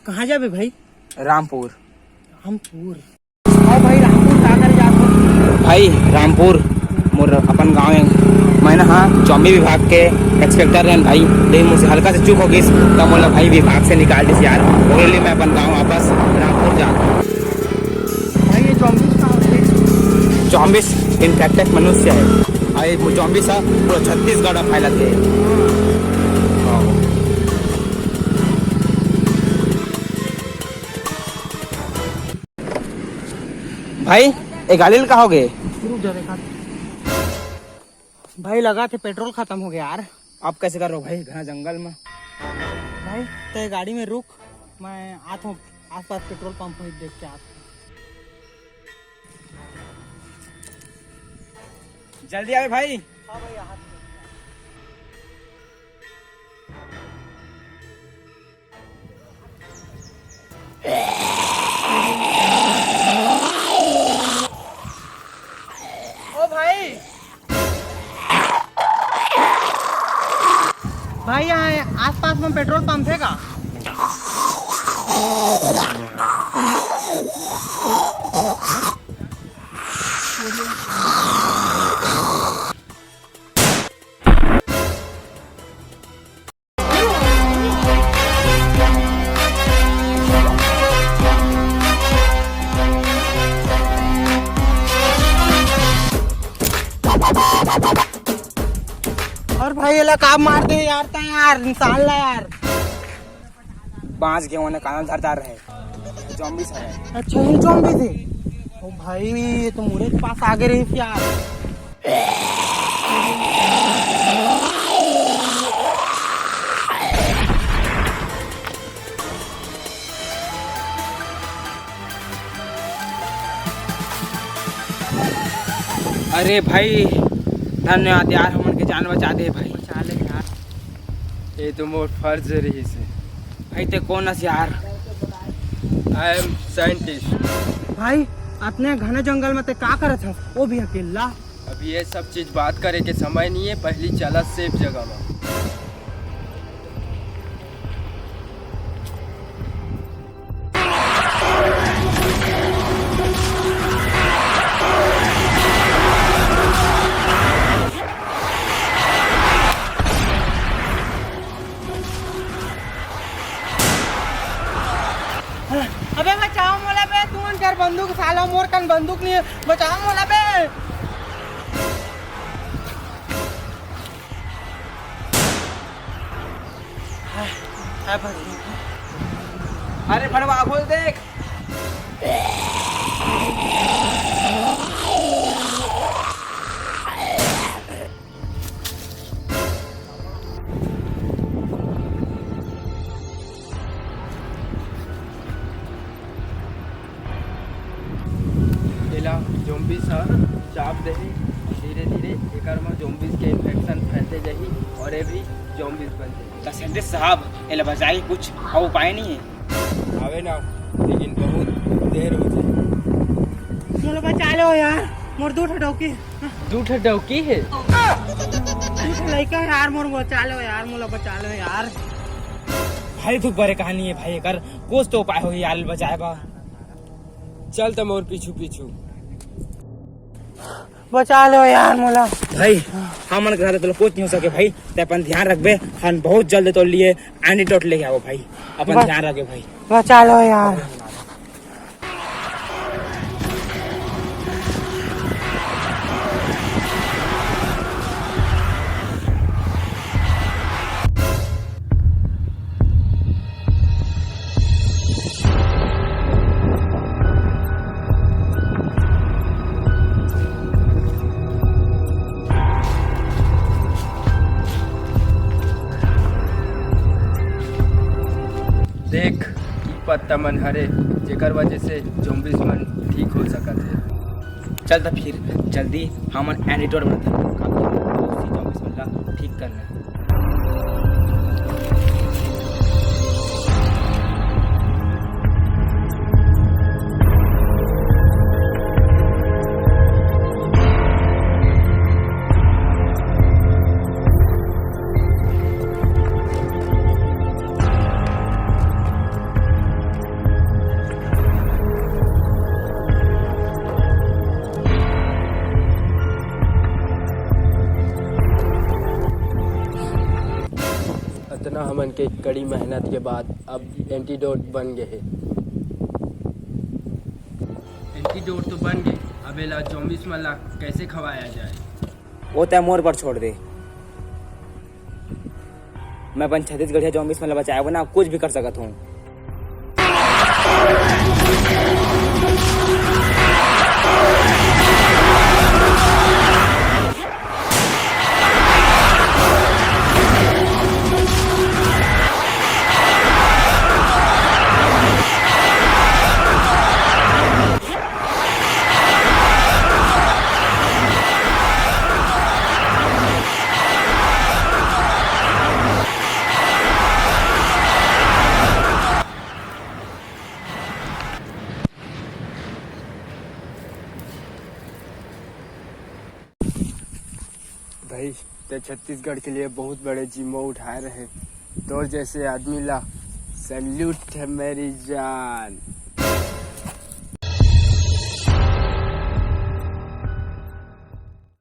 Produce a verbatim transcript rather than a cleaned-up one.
कहाँ जाबे भाई? रामपुर। रामपुर? हाँ भाई, रामपुर का करे जात हो? भाई, रामपुर मोर अपन गाँव हे। मैं ना, हाँ, जॉम्बी विभाग के इंस्पेक्टर रहन भाई, लेकिन मुझसे हल्का से चूक हो गई, तब मोला भाई विभाग से निकाल दिस यार। ओकरे लिए मैं अपन गाँव वापस रामपुर जा। भाई, ये जॉम्बीज का होथे? जॉम्बीज इनफेक्टेड मनुष्य हे। अउ ये जॉम्बीज ह पूरा छत्तीसगढ़ में फैलत हे। हाँ। भाई, ये गाड़ी ल का होगे? रुक जा, देखा। भाई, लगा थे पेट्रोल खत्म हो गया यार। अब कैसे करो भाई, घना जंगल में। भाई, तो ये गाड़ी में रुक, मैं आत हूँ, आसपास पेट्रोल पंप होही देख के आत हूँ। जल्दी आवे भाई। हाँ भाई, आ ओ भाई, भाई, यहाँ आसपास में पेट्रोल पंप हे का? अउ भाई, एला का मार दे यार, तैं यार, इंसान ला यार। बांस गेहूं ने कानल धरदार रहे, जॉम्बीज हे। अच्छा, ये जॉम्बीज हे। ओ भाई, ये तो मोरे पास आगे रहिस यार। अरे भाई, धन्यवाद यार, हमन के जान बचा दे भाई। बचा ले यार। ये तो मोर फर्ज रहिस हे। भाई, तैं कोन हस यार? I am scientist। भाई, अतने घने जंगल में तैं का करत हस, वो भी अकेला? अभी ये सब चीज बात करे के समय नहीं है, पहली चला सेफ जगह में। अबे बचाओ मोला बे, तुमन कर बंदूक साला, मोर कन बंदूक नहीं है, बचाओ मोला बे। हाय, हाय भाई। अरे भड़वा, आगू ल देख। एला zombies ह चाप देही। धीरे-धीरे एकर म zombies के infection फैलते जाही और ये भी zombies बन जाही। त scientist साहब, एला बचाए के कुछ अउ उपाय नहीं है? आवे ना, लेकिन बहुत देर हो जाए। मोला बचा लो यार, मोर दू ठो डौकी। दू ठो डौकी है? दू ठो लइका यार, मोर बचा लो यार, मोला बचा लो यार। भाई, तू बड़े कहानी है भाई, एकर कुछ तो उपाय होही यार बचाए बा। चल त मोर पीछू पीछू। बचा लो यार मोला। भाई, हमन के साथ तोला कुछ नहीं हो सके भाई, तैं अपन ध्यान रखबे, हम बहुत जल्द तोर लिए antidote लेके आबो भाई, अपन बस। ध्यान रखबे भाई। बचा लो यार। देख, ई पत्ता मन हरे, जेकर वजह से zombies मन ठीक हो सकत हे। चल त फिर जल्दी हमन antidote बनाथन, काबर कि उसी zombies मन ला ठीक करना हे। मन के कड़ी मेहनत के बाद अब एंटीडोट बन गए हे। एंटीडोट तो बन गए, अब एला जॉम्बिस मन ला कैसे खवाया जाए? वो तय मोर पर छोड़ दे। मैं अपन छत्तीसगढ़िया जॉम्बिस मन ला बचाए बना कुछ भी कर सकत हूँ। भाई, ते छत्तीसगढ़ के लिए बहुत बड़े जिम्मा उठाए रहे। तोर जैसे आदमी ला सैल्यूट है मेरी जान।